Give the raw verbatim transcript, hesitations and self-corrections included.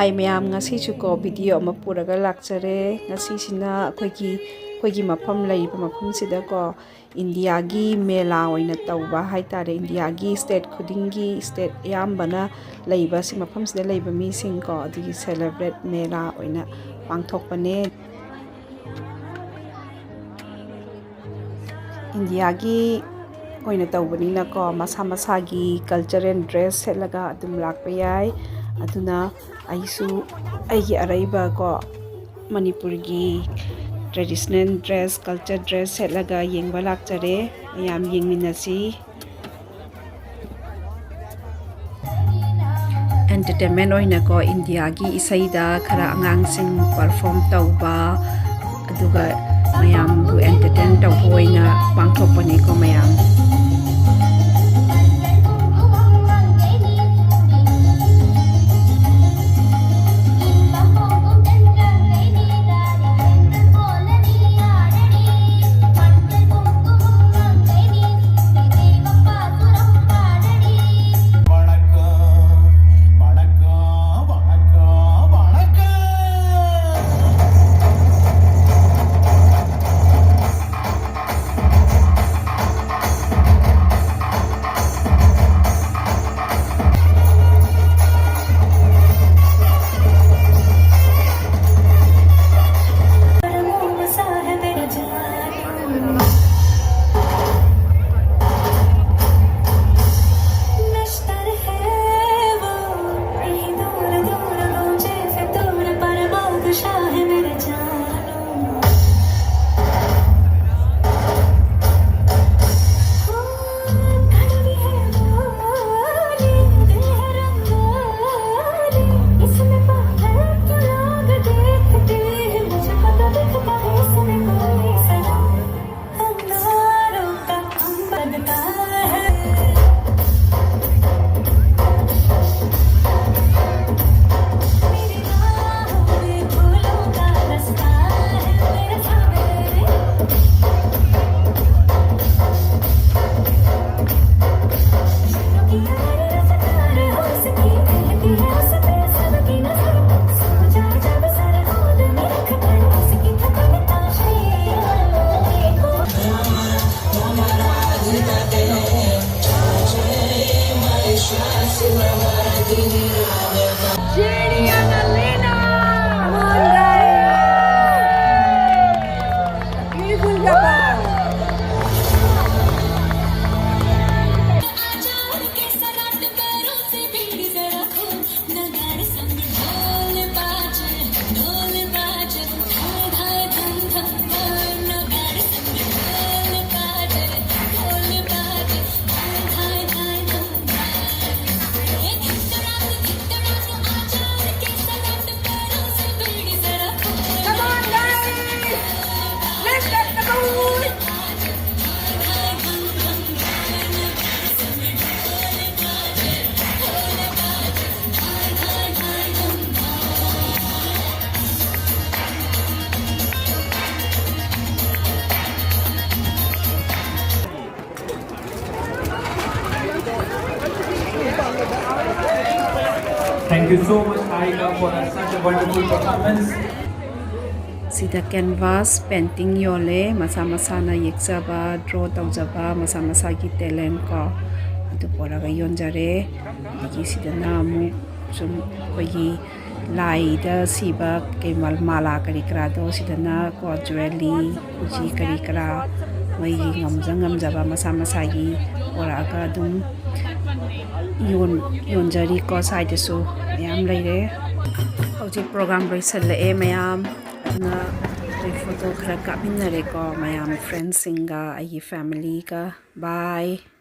ꯍꯥꯏ ꯃꯌꯥꯝ, ꯉꯁꯤꯁꯨꯀꯣ ꯚꯤꯗꯤꯑꯣ ꯑꯃ ꯄꯨꯔꯒ ꯂꯥꯛꯆꯔꯦ꯫ ꯉꯁꯤꯁꯤꯅ ꯑꯩꯈꯣꯏꯒꯤ ꯑꯩꯈꯣꯏꯒꯤ ꯃꯐꯝ ꯂꯩꯔꯤꯕ ꯃꯐꯝꯁꯤꯗꯀꯣ ꯏꯟꯗꯤꯌꯥꯒꯤ ꯃꯦꯂꯥ ꯑꯣꯏꯅ ꯇꯧꯕ ꯍꯥꯏꯇꯥꯔꯦ꯫ ꯏꯟꯗꯤꯌꯥꯒꯤ ꯁ꯭ꯇꯦꯠ ꯈꯨꯗꯤꯡꯒꯤ, ꯁ꯭ꯇꯦꯠ ꯑꯌꯥꯝꯕꯅ ꯂꯩꯕ ꯁꯤ ꯃꯐꯝꯁꯤꯗ ꯂꯩꯕ ꯃꯤꯁꯤꯡꯀꯣ, ꯑꯗꯨꯒꯤ ꯁꯦꯂꯦꯕ꯭ꯔꯦꯠ ꯃꯦꯂꯥ ꯑꯣꯏꯅ ꯄꯥꯡꯊꯣꯛꯄꯅꯦ꯫ ꯏꯟꯗꯤꯌꯥꯒꯤ ꯑꯣꯏꯅ ꯇꯧꯕꯅꯤꯅꯀꯣ, ꯃꯁꯥ ꯃꯁꯥꯒꯤ ꯀꯜꯆꯔꯦꯜ ꯗ꯭ꯔꯦꯁ ꯁꯦꯠꯂꯒ ꯑꯗꯨꯝ ꯂꯥꯛꯄ ꯌꯥꯏ꯫ ꯑꯗꯨꯅ ꯑꯩꯁꯨ ꯑꯩꯒꯤ ꯑꯔꯩꯕ ꯀꯣ ꯃꯅꯤꯄꯨꯔꯒꯤ ꯇ꯭ꯔꯦꯗꯤꯁꯅꯦꯜ ꯗ꯭ꯔꯦꯁ, ꯀꯜꯆꯔ ꯗ꯭ꯔꯦꯁ ꯁꯦꯠꯂꯒ ꯌꯦꯡꯕ ꯂꯥꯛꯆꯔꯦ꯫ ꯃꯌꯥꯝ ꯌꯦꯡꯃꯤꯟꯅꯁꯤ꯫ ꯑꯦꯟꯇꯔꯇꯦꯟꯃꯦꯟ ꯑꯣꯏꯅꯀꯣ, ꯏꯟꯗꯤꯌꯥꯒꯤ ꯏꯁꯩꯗ ꯈꯔ ꯑꯉꯥꯡꯁꯤꯡ ꯄꯔꯐꯣꯝ ꯇꯧꯕ, ꯑꯗꯨꯒ ꯃꯌꯥꯝꯕꯨ ꯑꯦꯟꯇꯔꯇꯦꯟ ꯇꯧꯕ ꯑꯣꯏꯅ ꯄꯥꯡꯊꯣꯛꯄꯅꯤꯀꯣ ꯃꯌꯥꯝ꯫ Juliana Lena! Come on, guys! Beautiful couple! Come on, guys! Let's get the mood! Thank you so much, Aika, for such a wonderful performance. ꯁꯤꯗ canvas painting ꯌꯣꯜꯂꯦ, ꯃꯁꯥ ꯃꯁꯥꯅ ꯌꯦꯛꯆꯕ, draw ꯇꯧꯖꯕ, ꯃꯁꯥ ꯃꯁꯥꯒꯤ talent ꯀꯣ, ꯑꯗꯨ ꯄꯨꯔꯒ ꯌꯣꯟꯖꯔꯦ꯫ ꯑꯗꯒꯤ ꯁꯤꯗꯅ ꯑꯃꯨꯛ ꯁꯨꯝ ꯑꯩꯈꯣꯏꯒꯤ ꯂꯥꯏꯗ ꯁꯤꯕ ꯀꯩ ꯃꯥ-, ꯃꯥꯂꯥ ꯀꯔꯤ ꯀꯔꯥꯗꯣ ꯁꯤꯗꯅ ꯀꯣ, jewellery, ꯈꯨꯖꯤ ꯀꯔꯤ ꯀꯔꯥ, ꯃꯣꯏꯒꯤ ꯉꯝꯖ ꯉꯝꯖꯕ ꯃꯁꯥ ꯃꯁꯥꯒꯤ ꯄꯨꯔꯛꯑꯒ ꯑꯗꯨꯝ ꯌꯣꯟ-, ꯌꯣꯟꯖꯔꯤꯀꯣ꯫ ꯁ꯭ꯋꯥꯏꯗꯁꯨ ꯃꯌꯥꯝ ꯂꯩꯔꯦ꯫ ꯍꯧꯖꯤꯛ program ꯂꯣꯏꯁꯜꯂꯛꯑꯦ ꯃꯌꯥꯝ, ꯑꯗꯨꯅ ꯑꯩꯈꯣꯏ photo ꯈꯔ ꯀꯥꯞꯃꯤꯟꯅꯔꯦꯀꯣ ꯃꯌꯥꯝ, friendsꯁꯤꯡꯒ, ꯑꯩꯒꯤ familyꯒ꯫ Bye꯫